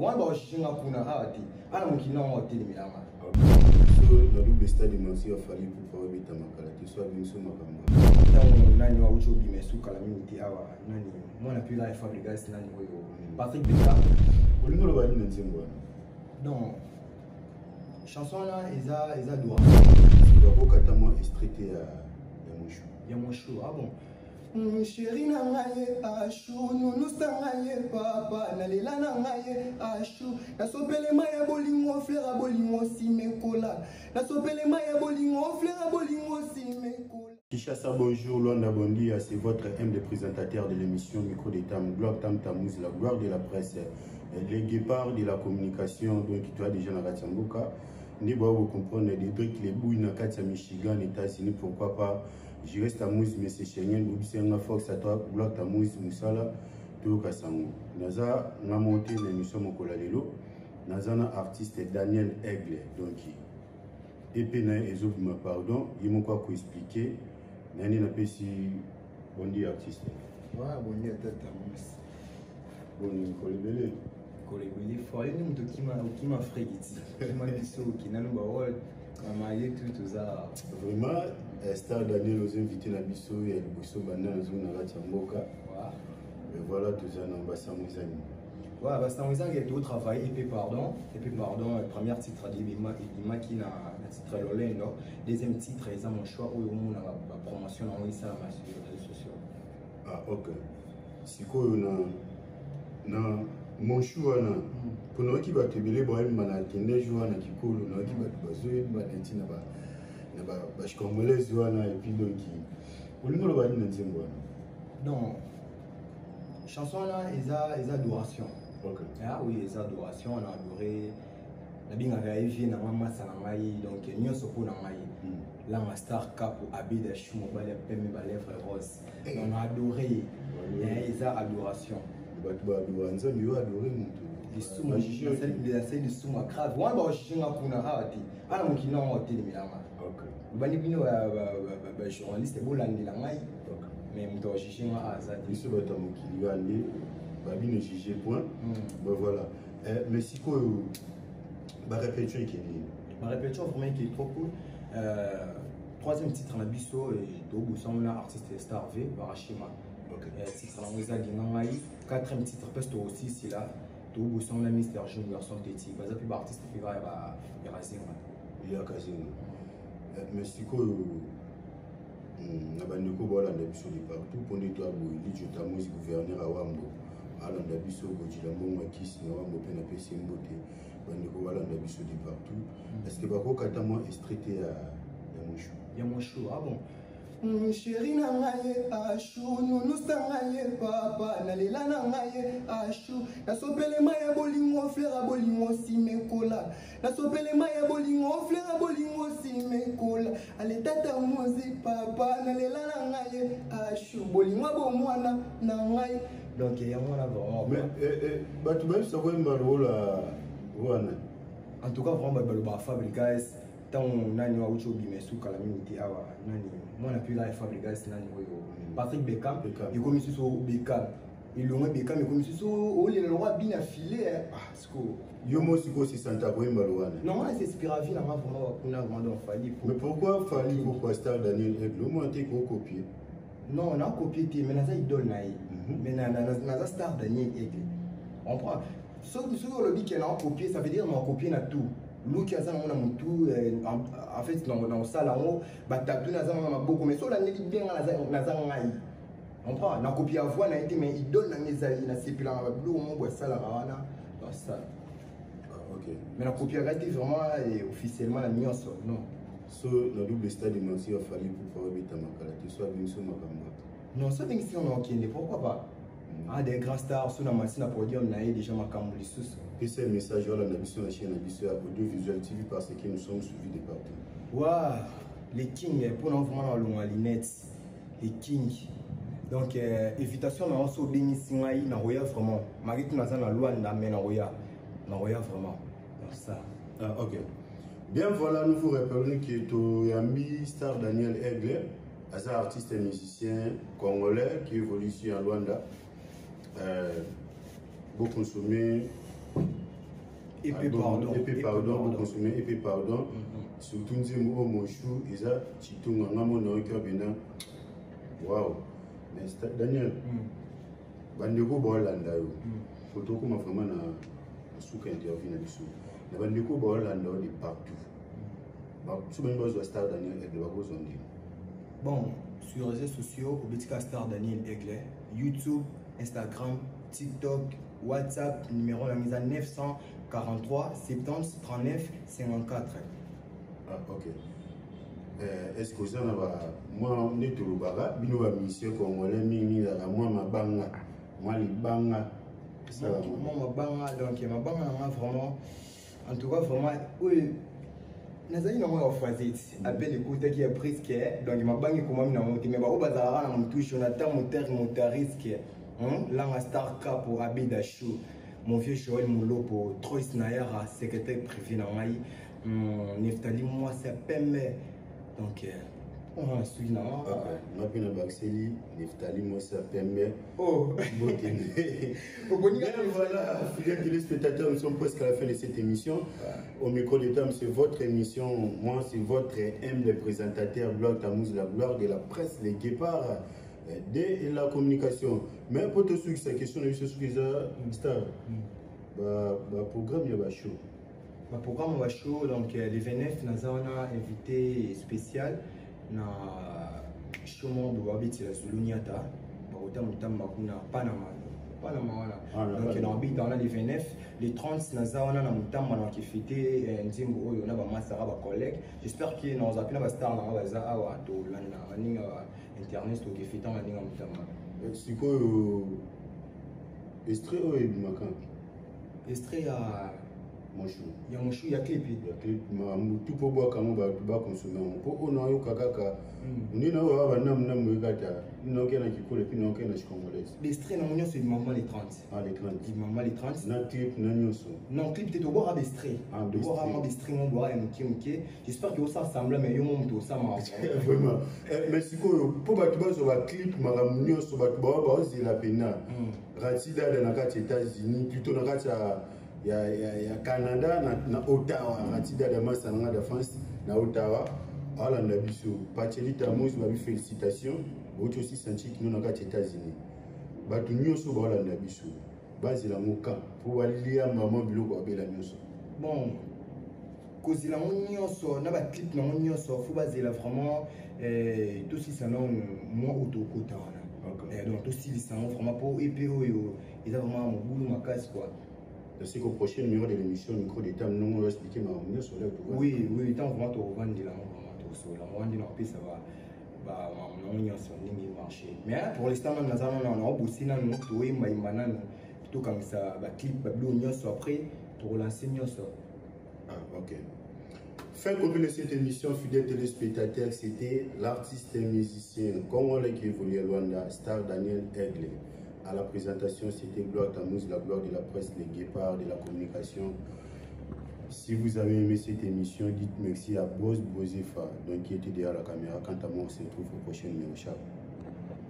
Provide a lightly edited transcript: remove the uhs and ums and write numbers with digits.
Wana bakojuge nga kuna awa te, ana mokili nango otelemela nga. So na double stade Martyrs ya Fally Ipupa obeta makala te, so abimiso makambo. Ntango nani wauti obima esukala mingi te awa, nani mwana mpe ya Fabregas, nani oyo Patrick Beka. Olingi oloba nini na nzembo wana? Donc chanson wana eza droit. Bakokata mwa extrait te ya Moshu. Ya Moshu, ah bon. Chéri na ngai ye ashu, nunusa ngai ye papa, nalela na ngai ye ashu, nasopelema ya bolingo fleur ya bolingo simekola, nasopelema ya bolingo fleur ya bolingo simekola. Kinshasa, bonjour, Luanda, bon dia, c'est votre humble présentateur de l'émission Micro de Tam, Gloire Tam Tamouz, la gloire de la presse, les guépards de la communication, donc tu as déjà na kati ya mboka, nde ba vous comprendre les briques, les bouilles na kati ya Michigan, États-Unis, pourquoi pas. Je reste Tamouz, mais c'est Schengen, Bobisenga, Fox, à toi, Gloire Tamouz, Moussala, Toyoka Sango. Naza, nga monté na émission Mokola Lelo, naza na artiste Daniel Aigle, donc, EP na ye ezobima, pardon, ye moko ako expliquer, nani napesi bondi artiste. Ouais, bondi ata Tamouz. Boni mikolo ebele. Mikolo ebele fort, ye nde moto okima Afrique ti. Okima biso, okenda no ba rôle. Mama yetu toza vraiment Star Daniel ozo invité na biso ya liboso banda nazo na kati ya mboka. Et voilà, toza na basango ezali. Ouais, basango ezali to travailler et puis pardon, et puis pardon, premier titre ebimaki na titre Lolendo, deuxième titre eza mon choix oyo omona ba promotion na esalama sur les réseaux sociaux. Ah ok. Sikoyo na mon choix wana mpo nayoki bato ebele bayemba na kende jour wana kikolo, nayoki bato bazoyemba neti na bacongolaise wana, et puis donc olingi oloba nini na nzembo wana? Donc chanson wana eza adoration. Ah oui, eza adoration, na adoré, nabengaka ye vie na nga, masa na ngai, donc nyonso mpo na ngai. Langa star capo abida shu mobali ya pembe, balèvre rose, donc na adoré ye, eza adoration. Bato baadora Nzambe, yo adore moto. Lisumu, nasali lisumu ya grave, wana bakojuge nga kuna awa te, ana mokili nango otelemela nga. Bobandi bino bajournaliste bolandela ngai, mais moto akojuge nga aza te. Biso bato ya mokili wana nde babino juge point. Ben voilà, mais sikoyo barépétition ekende? Barépétition vraiment ekende trop cool. Troisième titre na biso tobosango na artiste Star V Barashima, titre nango eza Linga Ngai. Quatrième titre mpe toosisila, tobosango na Mister Jeune Garçon Teti, baza mpe baartiste mpe kaka ya Kazenga. Ya Kazenga. Mais sikoyo na bandeko bolanda biso de partout, mpo nde to aboye Lidio Tamosi, gouverneur Awambo alanda biso, Godila Mbongo ya Kisi na Wambo mpe napesi ye mbote. Bandeko balanda biso de partout, est ce que bakokata mwa extrait te ya Moshu? Ya Moshu, ah bon. Chéri na ngai ye ashu, nunusa ngai ye papa, nalela na ngai ye ashu, nasopelema ya bolingo fleur ya bolingo simekola, nasopelema ya bolingo fleur ya bolingo simekola, aletata mozi papa, nalela na ngai ye ashu, bolingo bomwana na ngai, donc yango wana vraiment. Mais bato bayebisa koyemba lokola wana? En tout cas vraiment bato balobaka Fabregas, ntango nani wauti obima esukala mingi te awa, nani mwana mpe ya Fabregas, nani oyo Patrick Beckham, ekomi susu Beckham elongwe, Beckham ekomi susu olela lokwa bina filet. Ah siko Yo mo sikoyo osesanta koyemba lo wana? Non, wana s'inspire vie nanga vraiment kuna vraiment, donc Fally. Mais pourquoi Fally? Pourquoi Star Daniel Aigle omona te kocopier? Non, nakopie te, mais naza idole na ye, mais naza Star Daniel Aigle, comprend? Soki olobi ke nakopie, ça veut dire nakopie na tout luki aza nango na motu, en fait na kosala yango batatu naza nango na maboko, mais so olandeli bien nga naza ngai, comprend? Nakopi ya voix na ye te, mais idole nanga ezali, nasepelaka babiloko mo boye asalaka wana, basala. Mais nakopiaka te vraiment officiellement na nyonso, non. So na double stade Martyrs ya Fally Ipupa obeta makala te, so abimiso makambo? Non, so abengisi nga na okende, pourquoi pas. Ah, des grands stars, so na masi na podium na ye déjà, makambo lisusu. Pesa message olanda biso na chaîne na biso ya Audiovisuel TV, parce que nous sommes suivis de partout. Wa les king, mpona vraiment na balonga lunette, les king, donc invitation na so obengisi ngai na roya vraiment, malgré tout naza na Lwanda, mais na roya vraiment, donc ça. Ah ok, bien, voilà, nous vous rappelons que toyambi Star Daniel Aigle, aza artiste et musicien congolais qui évolue ici à Luanda. Beaucoup consommé. EP Pardon. EP Pardon, boconsommer EP Pardon. Surtout nzembo oyo Moshu, eza Chitunga, nga mona oyoki abena. Wow. Mais Daniel, bandeko baolanda yo. Faut tokóma vraiment na suka interview na biso. Na bandeko baolanda yo de partout. So bangi bazwa Star Daniel Aigle, bakozwa ndenge? Bon, sur les réseaux sociaux, obetika Star Daniel Aigle, YouTube, Instagram, TikTok, WhatsApp, numéro na mise à 943 70 39 54. Ah, ok. Est ce que oza na mwa nde tolobaka bino bamusicien congolais mingi ezalaka mwa mabanga, mwa libanga esalaka? Mwa mabanga, donc mabanga nanga vraiment, en tout cas vraiment oyo nazali nango ya foisit apene ekutaki ya presque, donc mabanga ekomami nango te, mais baoyo bazalaka na motu, Jonathan Moter, Motariske Langa, Star Capo, Abida Chou, mon vieux Joël Molopo, Troyce Nayara, secrétaire privé na ngai, Neftali Mwasi ya pembe, donc on suki na nga mpe na bakiseli Neftali Mwasi ya pembe. Oh. Bien, voilà, fidèles téléspectateurs, nous sommes presque à la fin de cette émission. Au micro de Tam, c'est votre émission. Moi, c'est votre humble présentateur, Gloire Tamouz, la gloire de la presse, les guépards de la communication. Mais pour tous ceux qui sa question, c'est ce qui star. Bah, programme, il y a show. Bah, programme ya show, donc le 29, naza wana invité spécial na show moko boye babetela Zulu Niata, bakota motamba kuna Panama, Panama wana. Donc na babeta wana le 29. Le 30, naza wana na motamba na bakefete nzembo oyo na bamasaka, bacollègue. J'espère que nakozala mpe na bastar nanga baza awa, tolanda baninga internet, tokefete na ndenge ya motamba. Sikoyo extrait oyo ebimaka? Extrait ya Moshu. Ya Moshu, ya clip? Ya clip, makambo tu mpo bwaka yango, bato bakonsome yango, mpo oyo nayoka kaka nde na oyo banamunamu ekata naoke na kikolo et puis naoke na chicongolaise. Extrait nango nyonso ebimama le 30. Ah, le 30. Ebimama le 30. Na clip na nyonso? Non, clip te, tobwaka baextrait. Tobwaka mwa baextrait mo bwaka ya moke moke. J'espère que osala semblant, mais yo mo moto osama. Vraiment, mais sikoyo mpo bato bazwa baclip, makambo nyonso, bato bawa baozela pena Ratidada na kati ya États-Unis, plutôt na kati ya Canada, na Ottawa. Ratidada masa nanga de France na Ottawa aolanda biso. Pacheli Tamus babi félicitation, bauti aussi santi kino na kati ya États-Unis. Bato nyonso baolanda biso bazela yango ka mpo balia mama biloko babela nyonso. Bon, kozela yango nyonso na baclip nango nyonso, faut bazela vraiment tosilisa nano mwa oyo tokota wana. Donc tosilisa yango vraiment mpo epe oyo eza vraiment mobulu makasi quoi. C'est qu'au prochain numéro de l'émission Micro d'État, nous allons expliquer ma nyonso là. Oui, ntango vraiment tokovandela yango, vraiment tokosola yango wana nde na kopesa nango nyonso ndenge marché. Mais pour l'instant nano naza nano naobosi nano, toyembayemba nano, tokangisa baclip, babiloko nyonso, après tokolance nyonso. Ah, ok. Fin conclure de cette émission, fidèles téléspectateurs, c'était l'artiste et musicien congolais qui évolue à Luanda, Star Daniel Aigle. À la présentation, c'était Gloire Tamouz, la gloire de la presse, les guépards de la communication. Si vous avez aimé cette émission, dites merci à Boss Bozefa, donc qui était derrière la caméra. Quant à moi, on se retrouve au prochain numéro. Ciao.